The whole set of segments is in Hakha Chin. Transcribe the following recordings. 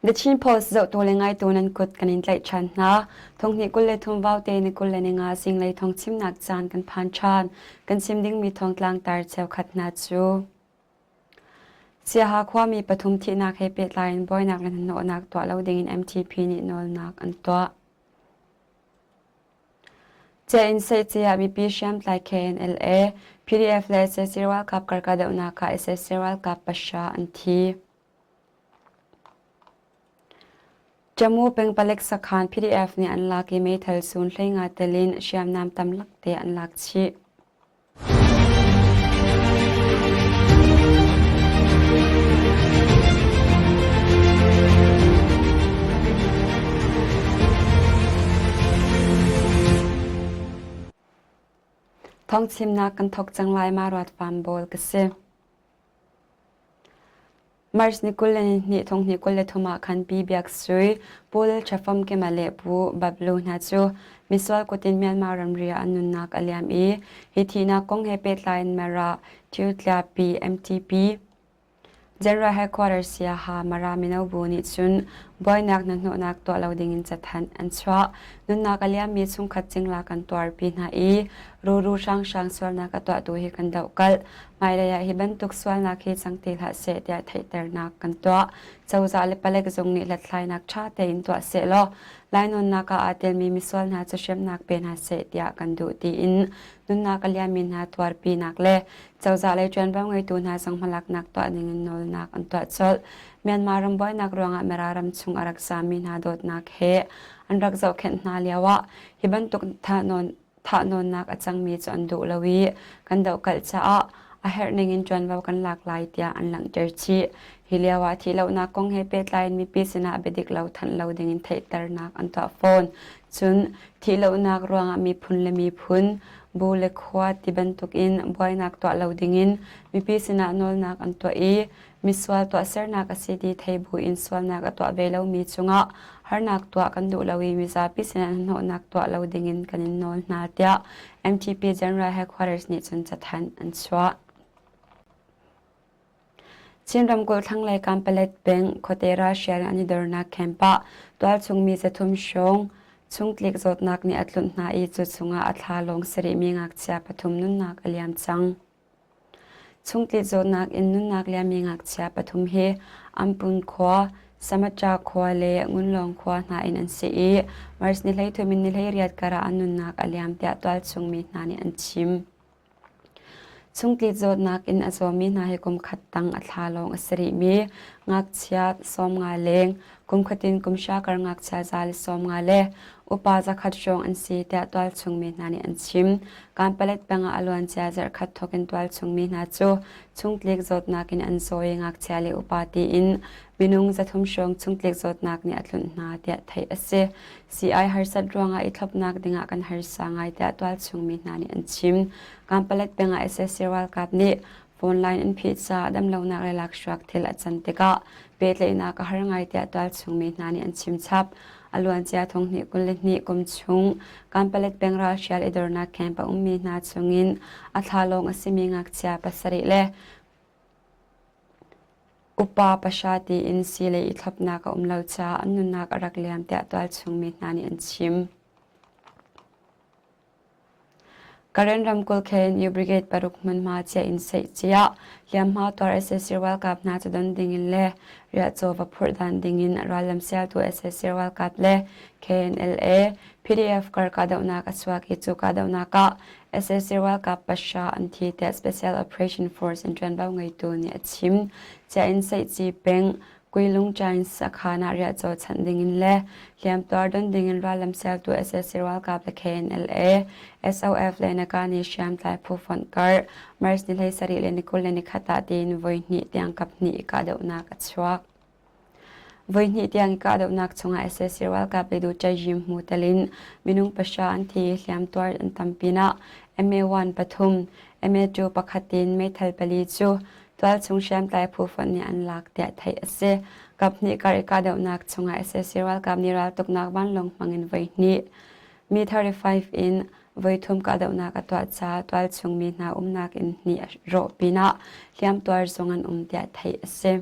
The Chin Post zohtu le ngaitu nan kut kan in tlaih ṭhan hna. Thonghnih 23 vaute ni 25 zinglei thawng chimnak caan kan phan ṭhan. Kan chim dingmi thawngtlang tar cheukhat hna cu. Siaha khuami pathum thihnak he pehtlai in buainak le hnahnawhnak tuah lo dingin MTP nih nawlnak an tuah. Cia in seihci ah mipi hriamtlai KNLA, PDF le sac ralkap karkahdohnak ah sac ralkap pahra an thi. Jammu peng palek sakhan PDF nih an lak i meithal sun 15 tel in hriamnam tamlak te an lak chih. Thawngchimnak kan thawk cang lai ma ruat fam bawl ka si. March ni 22 thonghnih 23 ah khan Pi Biak Sui, Pu Lal Ṭha Famkima le Pu Bablu hna cu misual kut in Myanmar ramri ah an nunnak a liam i hi thihnak kong he pehtlai in Mara Ṭiutliapi MTP General Headquarters Siaha Mara mino bu nih cun buainak hnahnawhnak tuah lo dingin cathanh an chuah. Nunnak a liammi chungkhat cingla kan tuarpi hna i ruru hranghrang sualnak a tuahtu hi kan dohkalh. Hmailei ah hi bantuk sualnak hi cang ti hlah seh tiah theihternak kan tuah. Cozah le palek zung nih hlathlainak ṭha tein tuah sehlaw lainawnnak ah aa telmi misual hna cu hremnak pe hna seh tiah kan duh tiin nunnak a liammi hna tuarpinak le cozah lei ṭuanvo ngeitu hna zong hmalaknak tuah dingin nawlnak an tuah colh. Myanmar ram buainak ruangah Mara ram chung a rak zaammi hna dawtnak he an rak zohkhenh hna lioah hi bantuk thahnawn thahnawnnak a cangmi cu an duh lo i kan dohkalh caah a herh ningin ṭuanvo kan lak lai tiah an langhter chih. Hi lio ah thihlohnak kong he pehtlai in mipi sinah biadik lo thanh lo dingin theihternak an tuah fawn. Cun thihlohnak ruangah miphun le miphun, bu le khua ti bantukin buainak tuah lo dingin mipi sinah nawlnak an tuah i Misual tuahsernak a si ti thei buin sualnak a tuah ve lomi cungah harnak tuah kan duh lo i mizapi sinah hnahnawhnak tuah lo dingin kan in nawl hna tiah MTP General Headquarters nih cun cathanh an chuah. Chin ramkulh thlanglei Kanpalet peng khuate ralhrial an i dornak camp ah tualchung mi zathum hrawng chungtlik zawtnak nih a tlunh hna i cu chungah a thla lawng sarihmi ngakchia pathum nunnak a liam cang. Chungtlik zawtnak in nunnak liammi ngakchia pathum hi Ampun khua, Samaṭa khua le Ngunlawng khua hna in an si i March ni 13 in ni 18 kar ah an nunnak a liam tiah tualchung mi hna nih an chim. Chungtlik zawtnak in a zawmi hna hi kum khat tang a thla lawng a si rihmi ngakchia 50 leng, kum khatin kum hra kar ngakchia 150 le upa zakhat hrawng an si tiah tualchung mi hna nih an chim. Kanpalet peng ah a luancia zarhkhat thawk in tualchung mi hna cu chungtlik zawtnak in an zaw i ngakchia le upa tiin minung 300 hrawng chungtlik zawtnak nih a tlunh hna tiah theih a si. Sii-ai harsat ruangah i thlopnak dingah kan harsa ngai tiah tualchung mi hna nih an chim. Kanpalet peng ah sac ralkap nih phone line an phih caah damlonak le lakhruak thil a can tikah pehtlaihnak a har ngai tiah tualchung mi hna nih an chim chap. A luancia thonghnih 22 kum chung Kanpalet peng ralhrial i dornak camp a ummi hna chungin a thla lawng a simi ngakchia pasarih le upa pahra tiin sii lei i thlopnak a um lo caah an nunnak a rak liam tiah tualchung mi hna nih an chim. Karen ramkulh KNU Brigade paruk hmunhma chia in seihcia hliamhma tuar sac ralkap hna cu don dingin le riahcaw va phurh dan dingin rallam sialtu sac ralkap le KNLA PDF kar kahdohnak a chuak i cu kahdohnak ah sac ralkap pahra an thi tiah Special Operation Force in ṭuanvo ngeitu nih a chim. Chia in seihci peng Kuilung Giants sakhan ah riahcaw chanh dingin le hliamtuar don dingin rallam sialtu sac ralkap le KNLA, SOF le Naga nih hriamtlai phu fonh kar March ni 17 le ni 21 ah tiin voihnih tiang kaphnih i kahdohnak a chuak. Voihnih tiang i kahdohnak chungah sac ralkap le duhṭaihrim hmu telin minung pahra an thi i hliamtuar an tam pinah MA1 pathum, MA2 pakhat in meithal pali cu Tualchung hriamtlai phu fonh nih an lak tiah theih a si. Kaphnih kar i kahdohnak chungah sac ralkap nih raltuknak vanlawng hmangin voihnih Mi-35 in voithum kahdohnak a tuah caah tualchung mi hna umnak inn hnih a rawh pinah hliamtuar zong an um tiah theih a si.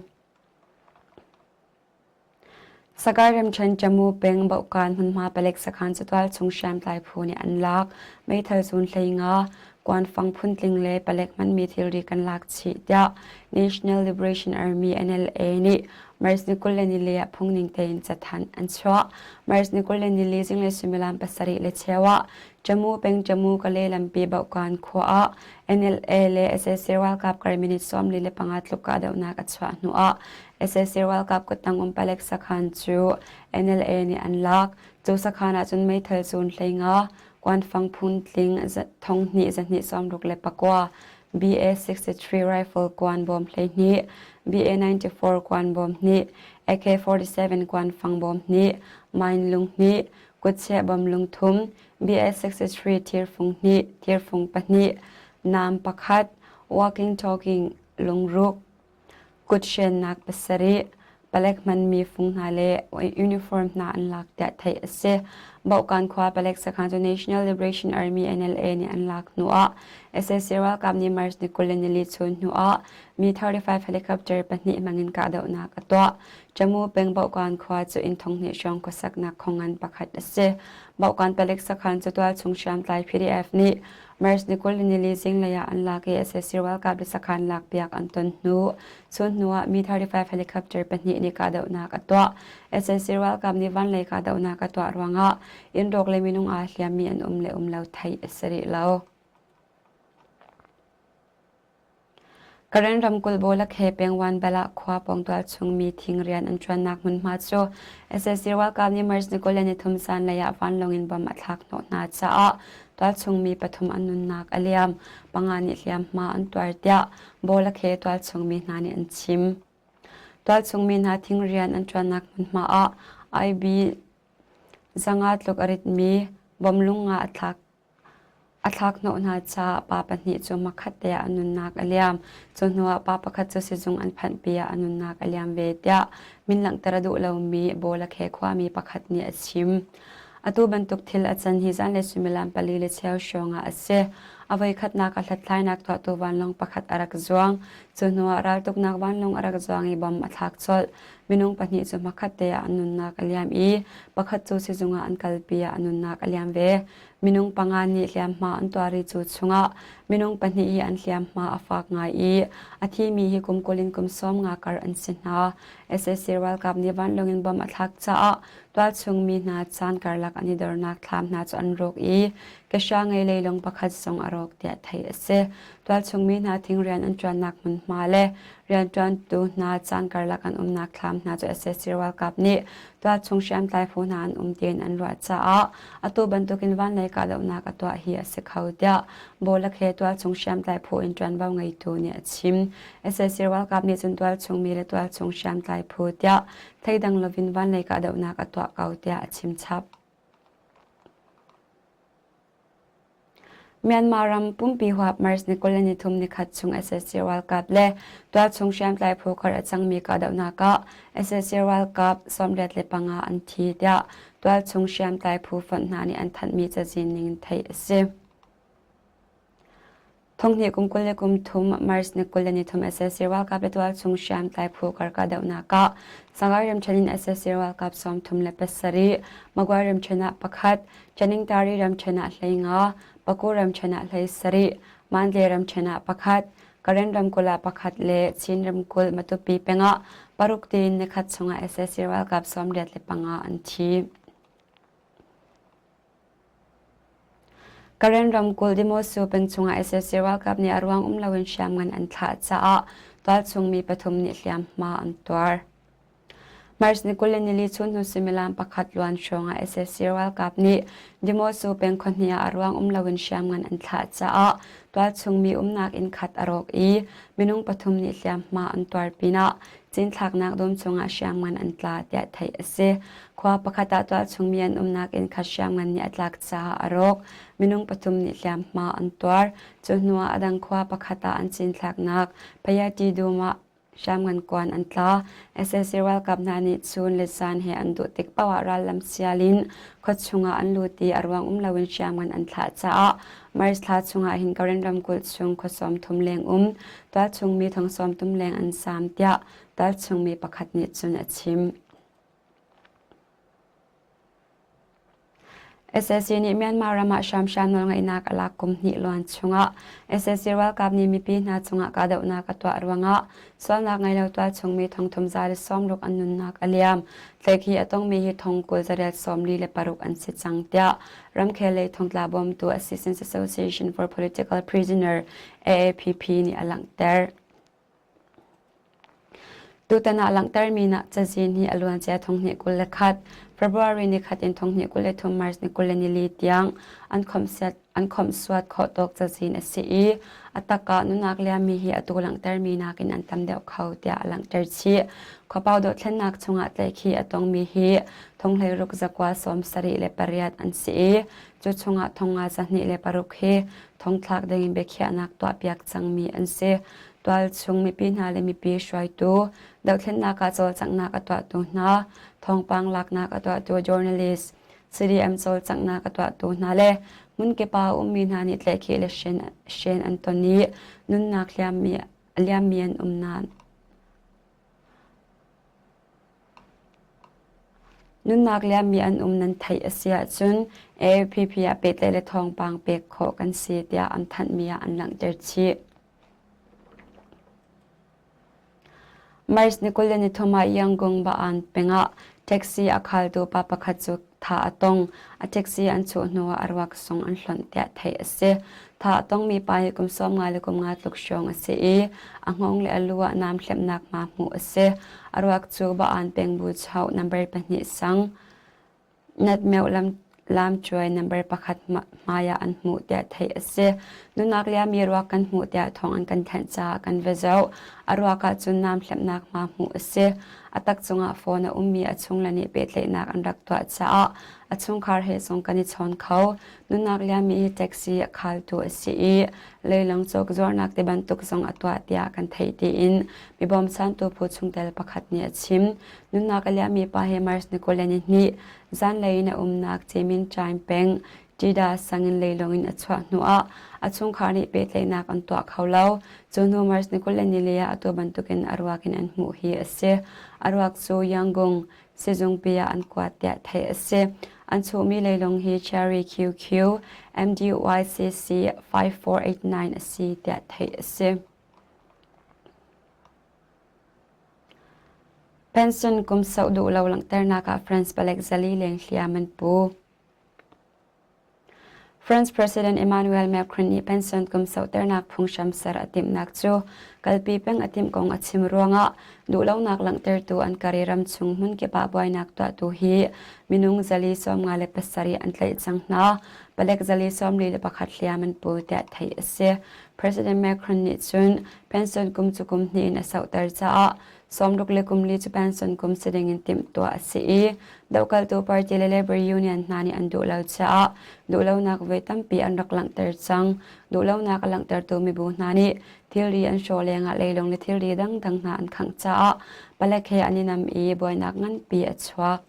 Sagaing ramṭhen Jammu peng Bohkan hmunhma palek sakhan cu tualchung hriamtlai phu nih an lak. Meithal zun 15, kuanfang phuntling le palek hmanmi thilri kan lak chih tiah National Liberation Army NLA nih March ni 24 ah phungning tein cathanh an chuah. March ni 24 zinglei suimilam 7:15 ah Jammu peng Jammu Kale lampi Bohkan khua ah NLA le sac ralkap kar minute 45 tluk kahdohnak a chuah hnu ah sac ralkap kuttang um palek sakhan cu NLA nih an lak. Cu sakhan ah cun meithal zun 15, kuanfang phuntling 2269, BA-63 rifle kuan bawm 12, BA-94 kuan bawm hnih, AK-47 kuanfang bawm hnih, mine lung hnih, kutcheh bawm lung thum, BA-63 thirfung hnih, thirfung pahnih, nam pakhat, walking talking lungruk, Kuthrennak pasarih, palek hmanmi fung hna le uniform hna an lak tiah theih a si. Bohkan khua palek sakhan cu National Liberation Army NLA nih an lak hnuah sac ralkap nih March ni 24 chun hnuah Mi-35 helicopter pahnih hmangin kahdohnak a tuah. Jammu peng Bohkan khua cu inn thonghnih hrawng khuasaknak khongan pakhat a si. Bohkan palek sakhan cu tualchung hriamtlai PDF nih March ni 24 zinglei ah an lak i sac ralkap le sakhan lakpiak an ton hnu chun hnuah Mi-35 helicopter pahnih nih kahdohnak a tuah. Sac ralkap nih vanlei kahdohnak a tuah ruangah inn rawk le minung aa hliammi an um le um lo theih a si rih lo. Karen ramkulh Bawlakhe peng Wanbala khua pawngtual chungmi thing rian an ṭuannak hmunhma cu sac ralkap nih March ni 23 zanlei ah vanlawng in bomb a thlak hnawh hna caah tualchung mi pathum an nunnak a liam, panga nih hliamhma an tuar tiah Bawlakhe tualchung mi hna nih an chim. Tualchung mi hna thing rian an ṭuannak hmunhma ah IB zanga tluk a ritmi bomb lung nga a thlak A thlakhnawh hna caah pa pahnih cu hmakhat te ah a nunnak a liam. Cu hnuah pa pakhat cu sizung an phanhpi ah a nunnak a liam ve tiah min langhter a duh lomi Bawlakhe khuami pakhat nih a chim. Atu bantuk thil a can hi zanlei suimilam pali le cheu hrawng ah a si. A voikhatnak a hlathlainak tuahtu vanlawng pakhat a rak zuang. Cu hnuah raltuknak vanlawng a rak zuang i bom a thlak colh. Minung pahnih cu hmakhat te ah an nunnak a liam i pakhat cu sizung ah an kalpi ah a nunnak a liam ve. Minung panga nih hliamhma an tuar i cu chungah minung pahnih hi an hliamhma a fak ngai i a thimi hi kum 20 in kum 50 kar an si hna. Sac ralkap nih vanlawng in bomb a thlak caah tualchung mi hna caan karlak an i dornak thlam hna cu an rawk i kehra ngei leilung pakhat zong a rawk tiah theih a si. Tualchung mi hna thingrian an ṭuannak hmunhma le rianṭuantu hna caan karlak an umnak thlam hna cu sac ralkap nih tualchung hriamtlai phu hna an um tiin an ruah caah atu bantukin vanlei kahdohnak a tuah hi a si kho tiah Bawlakhe tualchung hriamtlai phu in ṭuanvo ngeitu nih a chim. Sac ralkap nih cun tualchung mi le tualchung hriamtlai phu tiah theidang lovin vanlei kahdohnak a tuah ko tiah a chim chap. Myanmar ram pumpi huap March ni 23 nikhat chung sac ralkap le tualchung hriamtlai phu kar a cangmi kahdohnak ah sac ralkap 85 an thi tiah tualchung hriamtlai phu fonh hna nih an thanhmi cazin ning in theih a si. Thonghnih kum 23 March ni 23 sac ralkap le tualchung hriamtlai phu kar kahdohnak ah Sangai ramṭhen in sac ralkap 37, Magway ramṭhen ah pakhat, Chaningtari ramṭhen ah 15, Paku ramṭhen ah 17, Mandalay ramṭhen ah pakhat, Karen ramkulh ah pakhat le Chin ramkulh Matupi peng ah paruk tiin nikhat chungah sac ralkap 85 an thi. Karen ramkulh Demosu peng chungah sac ralkap nih a ruang um loin hriamngan an thlah caah tualchung mi pathum nih hliamhma an tuar. March ni 24 chun hnu suimilam pakhat luan hrawngah sac ralkap nih Demosu peng khuahnih ah a ruang um loin hriamngan an thlah caah tualchung mi umnak inn khat a rawk i minung pathum nih hliamhma an tuar pinah cinthlaknak dum chungah hriamngan an tla tiah theih a si. Khua pakhat ah tualchung mi an umnak inn kha hriamngan nih a tlak caah a rawk. Minung pathum nih hliamhma an tuar. Cu hnuah a dang khua pakhat ah an cinthlaknak Payati dum ah hriamngan kuan an tla. Sac ralkap hna nih chun le zan he an duh tik paoh ah rallam sial in khua chungah an lut i a ruang um loin hriamngan an thlah caah March thla chungah hin Karen ramkulh chung khua 30 leng um tualchung mi thong 30 leng an saam tiah tualchung mi pakhat nih cun a chim. Sac nih Myanmar ram ah hramhram nawlngeihnak a lak kum hnih luan chungah sac ralkap nih mipi hna cungah kahdohnak a tuah ruangah sualnak ngei lo tualchung mi thongthum 160 an nunnak a liam. Tlaihkhih a tongmi hi thong 20 zariat 46 an si cang tiah ramkhel lei thongtla bawmtu Assistance Association for Political Prisoner AAPP nih a langhter. Tutan ah langhtermi nak cazin hi a luancia thonghnih 21 February nikhat in thonghnih 23 March ni 24 tiang an khawmhsiat an khawmhsuat khawh tawk cazin a si i a tak ah nunak liammi hi atu langhtermi nakin an tam deuh kho tiah a langhter chih. Khuapau dothlennak chungah tlaihkhih a tongmi hi thonghleiruk zakua 78 an si i cu chungah thongnga 206 hi thongthlak dingin biakhiahnak tuahpiak cangmi an si. Tualchung mipi hna le mipi hruaitu, dohthlennak ah cawlcanghnak a tuahtu hna, thawngpang laknak a tuahtu journalist, CDM cawlcanghnak a tuahtu hna le hmunkip ah a ummi hna nih tlaihkhih le hren an ton i nunnak liammi an um nain Nunnak liammi an um nan theih a si ahcun AAPP ah pehtlaih le thawngpang pek khawh kan si tiah an thanhmi ah an langhter chih. March ni 23 ah Yangon Baan peng ah taxi a khaltu pa pakhat cu thah a tong. A taxi an chuh hnuah a ruak sung an hlonh tiah theih a si. Thah a tongmi pa hi kum 50 le kum nga tluk hrawng a si i a hngawng le a lu ah nam hlemhnak hma hmuh a si. A ruak cu Baan peng bu chauh number pahnih sang Natmeuh lamcuai number pakhat hmai ah an hmuh tiah theih a si. Nunak liami ruak kan hmuh tiah thawng an kan thanh caah kan va zoh. A ruak ah cun nam hlemhnak hma hmuh a si. A tak cungah phone a ummi a chungle nih pehtlaihnak an rak tuah caah a chungkhar he zong kan i chawn kho. Nunak liami hi taxi a khaltu a si i leilawng cawk zuarnak ti bantuk zong a tuah tiah kan theih tiin mi bawmchantu phu chungtel pakhat nih a chim. Nunnak a liammi pa hi March ni 22 zanlei in a umnak Cemin Chain peng Tida sangin leilawng in a chuah hnuah a chungkhar nih pehtlaihnak an tuah kho lo. Cu hnu March ni 24 ah atu bantukin a ruak in an hmuh hi a si. A ruak cu Yangon sizungpi ah an kuat tiah theih a si. An chuhmi leilawng hi Cherry QQ MDYCC 5489 a si tiah theih a si. Pension kum sauh duh lo langhternak ah France palek zali leng hliam an pu. France President Emmanuel Macron nih pension kum sauhternak phunghram ser a timhnak cu kalpi peng a timh kong a chim ruangah duhlonak langhtertu an kari ram chung hmunkip ah buainak tuahtu hi minung zali 57 an tlaih cang hna. Palek zali 41 hliam an pu tiah theih a si. President Macron nih cun pension kum cu kum hnih in a sauhter caah sawmruk le kum li cu pension kum si ding in timhtuah a si i dohkaltu party le labor union hna nih an duh lo caah duhlonak voi tampi an rak langhter cang. Duhlonak a langhtertu mibu hna nih thilri an hrawh lengah leilung le thilri dangdang hna an khangh caah palek he an i nam i buainak nganpi a chuak.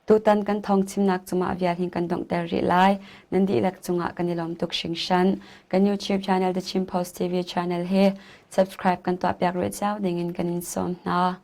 Tutan kan thawngchimnak cungah vial hin kan donghter rih lai. Nan dihlak cungah kan i lawm tuk hringhran. Kan YouTube channel The Chin Post TV channel hi subscribe kan tuahpiak rih cio dingin kan in sawm hna.